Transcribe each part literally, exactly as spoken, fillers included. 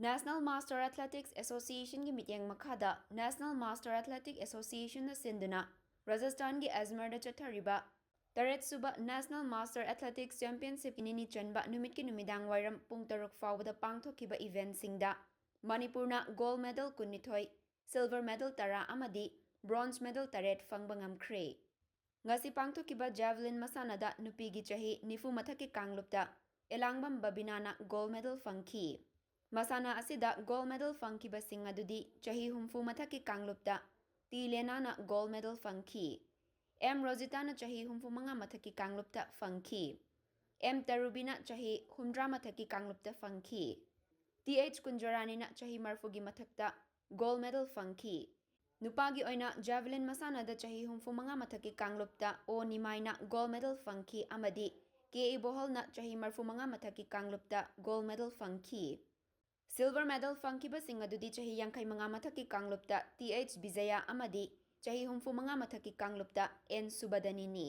National Master Athletics Associationꯒꯤ ꯃꯤꯠꯌꯦꯡ ꯃꯈꯥꯗ National Master Athletic Associationꯅ ꯁꯤꯟꯗꯨꯅ ꯔꯥꯖꯁꯊꯥꯟꯒꯤ ꯑꯖꯃꯔꯗ ꯆꯠꯊꯔꯤꯕ ꯇꯔꯦꯠꯁꯨꯕ National Master Athletics Championshipꯀꯤ ꯅꯤꯅꯤ ꯆꯟꯕ ꯅꯨꯃꯤꯠꯀꯤ ꯅꯨꯃꯤꯗꯥꯡ ꯋꯥꯏꯔꯝ ꯄꯨꯡ ꯇꯔꯨꯛ ꯐꯥꯎꯕꯗ ꯄꯥꯡꯊꯣꯛꯈꯤꯕ eventꯁꯤꯡꯗ ꯃꯅꯤꯄꯨꯔꯅ gold medal ꯀꯨꯟꯅꯤꯊꯣꯏ, silver medal ꯇꯔꯥ ꯑꯃꯗꯤ bronze medal ꯇꯔꯦꯠ ꯐꯪꯕ ꯉꯝꯈ꯭ꯔꯦ꯫ ꯉꯁꯤ ꯄꯥꯡꯊꯣꯛꯈꯤꯕ javelin ꯃꯁꯥꯟꯅꯗ ꯅꯨꯄꯤꯒꯤ ꯆꯍꯤ ꯅꯤꯐꯨ ꯃꯊꯛꯀꯤ ꯀꯥꯡꯂꯨꯞꯇ ꯑꯦꯂꯥꯡꯕꯝ ꯕꯕꯤꯅꯥꯅ gold medal ꯐꯪꯈꯤ꯫ ꯃꯁꯥꯟꯅ ꯑꯁꯤꯗ gold medal ꯐꯪꯈꯤꯕꯁꯤꯡ ꯑꯗꯨꯗꯤ ꯆꯍꯤ ꯍꯨꯝꯐꯨ ꯃꯊꯛꯀꯤ ꯀꯥꯡꯂꯨꯞꯇ ꯇꯤ ꯂꯦꯅꯥꯅ gold medal ꯐꯪꯈꯤ꯫ ꯑꯦꯝ ꯔꯣꯖꯤꯇꯥꯅ ꯆꯍꯤ ꯍꯨꯝꯐꯨ ꯃꯉꯥ ꯃꯊꯛꯀꯤ ꯀꯥꯡꯂꯨꯞꯇ ꯐꯪꯈꯤ꯫ ꯑꯦꯝ ꯇꯔꯨꯕꯤꯅ ꯆꯍꯤ ꯍꯨꯝꯗ꯭ꯔꯥ ꯃꯊꯛꯀꯤ ꯀꯥꯡꯂꯨꯞꯇ ꯐꯪꯈꯤ꯫ ꯇꯤ ꯑꯩꯆ ꯀꯨꯟꯖꯔꯥꯅꯤꯅ ꯆꯍꯤ ꯃꯔꯐꯨꯒꯤ ꯃꯊꯛꯇ gold medal ꯐꯪꯈꯤ꯫ ꯅꯨꯄꯥꯒꯤ ꯑꯣꯏꯅ javelin ꯃꯁꯥꯟꯅꯗ ꯆꯍꯤ ꯍꯨꯝꯐꯨ ꯃꯉꯥ ꯃꯊꯛꯀꯤ ꯀꯥꯡꯂꯨꯞꯇ ꯑꯣ ꯅꯤꯃꯥꯏꯅ gold medal ꯐꯪꯈꯤ ꯑꯃꯗꯤ ꯀꯦ ꯏꯕꯣꯍꯜꯅ ꯆꯍꯤ ꯃꯔꯐꯨ ꯃꯉꯥ ꯃꯊꯛꯀꯤ ꯀꯥꯡꯂꯨꯞꯇ gold medal ꯐꯪꯈꯤ꯫ Silver medal ꯐꯪꯈꯤꯕꯁꯤꯡ ꯑꯗꯨꯗꯤ ꯆꯍꯤ ꯌꯥꯡꯈꯩ ꯃꯉꯥ ꯃꯊꯛꯀꯤ ꯀꯥꯡꯂꯨꯞꯇ ꯇꯤ ꯑꯩꯆ ꯕꯤꯖꯌ ꯑꯃꯗꯤ ꯆꯍꯤ ꯍꯨꯝꯐꯨ ꯃꯉꯥ ꯃꯊꯛꯀꯤ ꯀꯥꯡꯂꯨꯞꯇ ꯑꯦꯟ ꯁꯨꯕꯗꯅꯤꯅꯤ꯫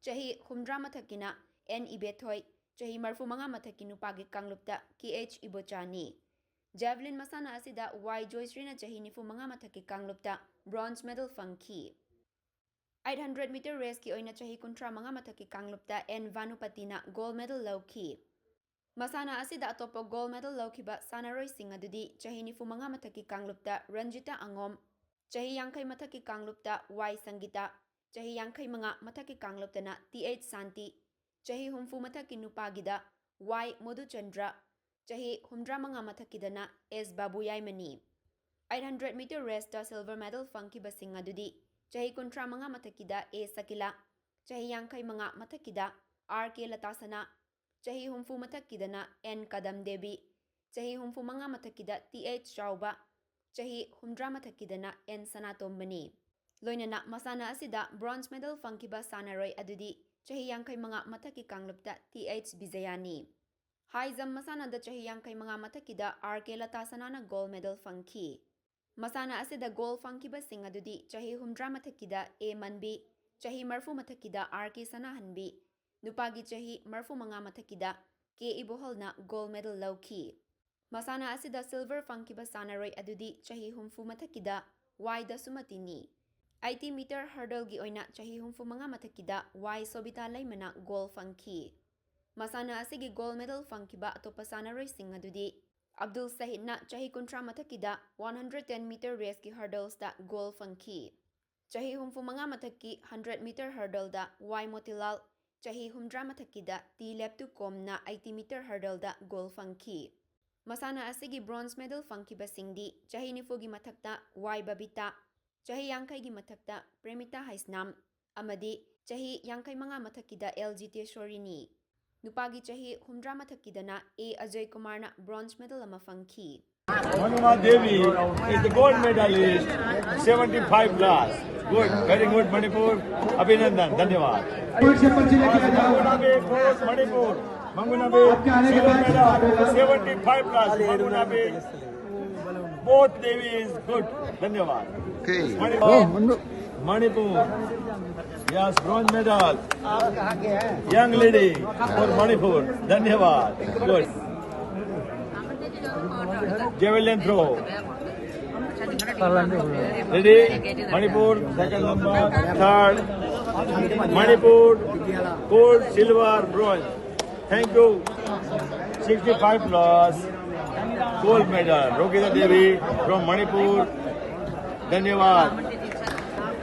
ꯆꯍꯤ ꯍꯨꯝꯗ꯭ꯔꯥ ꯃꯊꯛꯀꯤꯅ ꯑꯦꯟ ꯏꯕꯦꯊꯣꯏ, ꯆꯍꯤ ꯃꯔꯐꯨ ꯃꯉꯥ ꯃꯊꯛꯀꯤ ꯅꯨꯄꯥꯒꯤ ꯀꯥꯡꯂꯨꯞꯇ ꯀꯦ ꯑꯩꯆ ꯏꯕꯣꯆꯥꯅꯤ꯫ Javelin ꯃꯁꯥꯟꯅ ꯑꯁꯤꯗ ꯋꯥꯏ ꯖꯣꯏꯁ꯭ꯔꯤꯅ ꯆꯍꯤ ꯅꯤꯐꯨ ꯃꯉꯥ ꯃꯊꯛꯀꯤ ꯀꯥꯡꯂꯨꯞꯇ bronze medal ꯐꯪꯈꯤ꯫ Eight hundred meter raceꯀꯤ ꯑꯣꯏꯅ ꯆꯍꯤ ꯀꯨꯟꯊ꯭ꯔꯥ ꯃꯉꯥ ꯃꯊꯛꯀꯤ ꯀꯥꯡꯂꯨꯞꯇ ꯑꯦꯟ ꯚꯥꯅꯨꯄꯇꯤꯅ gold medal ꯂꯧꯈꯤ꯫ ꯃꯁꯥꯟꯅ ꯑꯁꯤꯗ ꯑꯇꯣꯞꯄ gold medal ꯂꯧꯈꯤꯕ ꯁꯥꯟꯅꯔꯣꯏꯁꯤꯡ ꯑꯗꯨꯗꯤ ꯆꯍꯤ ꯅꯤꯐꯨ ꯃꯉꯥ ꯃꯊꯛꯀꯤ ꯀꯥꯡꯂꯨꯞꯇ ꯔꯟꯖꯤꯇꯥ ꯑꯉꯣꯝ, ꯆꯍꯤ ꯌꯥꯡꯈꯩ ꯃꯊꯛꯀꯤ ꯀꯥꯡꯂꯨꯞꯇ ꯋꯥꯏ ꯁꯪꯒꯤꯇꯥ, ꯆꯍꯤ ꯌꯥꯡꯈꯩ ꯃꯉꯥ ꯃꯊꯛꯀꯤ ꯀꯥꯡꯂꯨꯞꯇꯅ ꯇꯤ ꯑꯩꯆ ꯁꯥꯟꯇꯤ, ꯆꯍꯤ ꯍꯨꯝꯐꯨ ꯃꯊꯛꯀꯤ ꯅꯨꯄꯥꯒꯤꯗ ꯋꯥꯏ ꯃꯣꯗꯨꯆꯟꯗ꯭ꯔ, ꯆꯍꯤ ꯍꯨꯝꯗ꯭ꯔꯥ ꯃꯉꯥ ꯃꯊꯛꯀꯤꯗꯅ ꯑꯦꯁ ꯕꯥꯕꯨ ꯌꯥꯏꯃꯅꯤ꯫ Eight hundred meter raceꯇ silver medal ꯐꯪꯈꯤꯕꯁꯤꯡ ꯑꯗꯨꯗꯤ ꯆꯍꯤ ꯀꯨꯟꯊ꯭ꯔꯥ ꯃꯉꯥ ꯃꯊꯛꯀꯤꯗ ꯑꯦ ꯁꯀꯤꯂꯥ, ꯆꯍꯤ ꯌꯥꯡꯈꯩ ꯃꯉꯥ ꯃꯊꯛꯀꯤꯗ ꯑꯥꯔ ꯀꯦ ꯂꯇꯥꯁꯅꯥ, ꯆꯍꯤ ꯍꯨꯝꯐꯨ ꯃꯊꯛꯀꯤꯗꯅ ꯑꯦꯟ ꯀꯗꯝ ꯗꯦꯕꯤ, ꯆꯍꯤ ꯍꯨꯝꯐꯨ ꯃꯉꯥ ꯃꯊꯛꯀꯤꯗ ꯇꯤ ꯑꯩꯆ ꯆꯥꯎꯕ, ꯆꯍꯤ ꯍꯨꯝꯗ꯭ꯔꯥ ꯃꯊꯛꯀꯤꯗꯅ ꯑꯦꯟ ꯁꯅꯥꯇꯣꯝꯕꯅꯤ꯫ ꯂꯣꯏꯅꯅ ꯃꯁꯥꯟꯅ ꯑꯁꯤꯗ bronze medal ꯐꯪꯈꯤꯕ ꯁꯥꯟꯅꯔꯣꯏ ꯑꯗꯨꯗꯤ ꯆꯍꯤ ꯌꯥꯡꯈꯩ ꯃꯉꯥ ꯃꯊꯛꯀꯤ ꯀꯥꯡꯂꯨꯞꯇ ꯇꯤ ꯑꯩꯆ ꯕꯤꯖꯌꯥꯅꯤ꯫ High jump ꯃꯁꯥꯟꯅꯗ ꯆꯍꯤ ꯌꯥꯡꯈꯩ ꯃꯉꯥ ꯃꯊꯛꯀꯤꯗ ꯑꯥꯔ ꯀꯦ ꯂꯇꯥꯁꯅꯥꯅ gold medal ꯐꯪꯈꯤ꯫ ꯃꯁꯥꯟꯅ ꯑꯁꯤꯗ gold ꯐꯪꯈꯤꯕꯁꯤꯡ ꯑꯗꯨꯗꯤ ꯆꯍꯤ ꯍꯨꯝꯗ꯭ꯔꯥ ꯃꯊꯛꯀꯤꯗ ꯑꯦ ꯃꯟꯕꯤ, ꯆꯍꯤ ꯃꯔꯐꯨ ꯃꯊꯛꯀꯤꯗ ꯑꯥꯔ ꯀꯦ ꯁꯅꯥꯍꯟꯕꯤ, ꯅꯨꯄꯥꯒꯤ ꯆꯍꯤ ꯃꯔꯐꯨ ꯃꯉꯥ ꯃꯊꯛꯀꯤꯗ ꯀꯦ ꯏꯕꯣꯍꯜꯅ gold medal ꯂꯧꯈꯤ꯫ ꯃꯁꯥꯟꯅ ꯑꯁꯤꯗ silver ꯐꯪꯈꯤꯕ ꯁꯥꯟꯅꯔꯣꯏ ꯑꯗꯨꯗꯤ ꯆꯍꯤ ꯍꯨꯝꯐꯨ ꯃꯊꯛꯀꯤꯗ ꯋꯥꯏ ꯗꯁꯨꯃꯇꯤꯅꯤ꯫ eighty meter hurdleꯒꯤ ꯑꯣꯏꯅ ꯆꯍꯤ ꯍꯨꯝꯐꯨ ꯃꯉꯥ ꯃꯊꯛꯀꯤꯗ ꯋꯥꯏ ꯁꯣꯕꯤꯇꯥ ꯂꯩꯃꯅ gold ꯐꯪꯈꯤ꯫ ꯃꯁꯥꯟꯅ ꯑꯁꯤꯒꯤ gold medal ꯐꯪꯈꯤꯕ ꯑꯇꯣꯞꯄ ꯁꯥꯟꯅꯔꯣꯏꯁꯤꯡ ꯑꯗꯨꯗꯤ ꯑꯕꯗꯨꯜ ꯁꯍꯤꯗꯅ ꯆꯍꯤ ꯀꯨꯟꯊ꯭ꯔꯥ ꯃꯊꯛꯀꯤꯗ one hundred ten meter raceꯀꯤ hurdlesꯇ gold ꯐꯪꯈꯤ꯫ ꯆꯍꯤ ꯍꯨꯝꯐꯨ ꯃꯉꯥ ꯃꯊꯛꯀꯤ hundred meter hurdleꯗ ꯋꯥꯏ ꯃꯣꯇꯤꯂꯥꯜ, ꯆꯍꯤ ꯍꯨꯝꯗ꯭ꯔꯥ ꯃꯊꯛꯀꯤꯗ ꯇꯤ ꯂꯦꯞꯇꯨꯀꯣꯝꯅ eighty meter hurdleꯗ gold ꯐꯪꯈꯤ꯫ ꯃꯁꯥꯟꯅ ꯑꯁꯤꯒꯤ bronze medal ꯐꯪꯈꯤꯕꯁꯤꯡꯗꯤ ꯆꯍꯤ ꯅꯤꯐꯨꯒꯤ ꯃꯊꯛꯇ ꯋꯥꯏ ꯕꯕꯤꯇꯥ, ꯆꯍꯤ ꯌꯥꯡꯈꯩꯒꯤ ꯃꯊꯛꯇ ꯄ꯭ꯔꯦꯃꯤꯇꯥ ꯍꯩꯁꯅꯥꯝ ꯑꯃꯗꯤ ꯆꯍꯤ ꯌꯥꯡꯈꯩ ꯃꯉꯥ ꯃꯊꯛꯀꯤꯗ ꯑꯦꯜ ꯖꯤꯇꯦꯁꯣꯔꯤꯅꯤ꯫ ꯅꯨꯄꯥꯒꯤ ꯆꯍꯤ ꯍꯨꯝꯗ꯭ꯔꯥ ꯃꯊꯛꯀꯤꯗꯅ ꯑꯦ ꯑꯖꯌ ꯀꯨꯃꯥꯔꯅ bronze medal ꯑꯃ ꯐꯪꯈꯤ꯫ Manuma Devi is the gold medalist, seventy five plus. Good, very good, Manipur. Abhinandan, dhanyavad. Manguna Bey, gold, Manipur. Manguna Bey, silver medal, seventy five plus. Manguna Bey, both Devi is good. Dhanyavad. Okay. Manipur. Manipur. Yes, bronze medal. Young lady for Manipur. Dhanyavad. Good. Javelin throw. Ready? Manipur, second number, third. Manipur, gold, silver, bronze. Thank you. sixty-five plus gold medal. Rokita Devi from Manipur. Dhanyavad.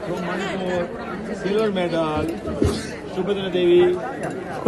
From Manipur, silver medal. Subhadra Devi.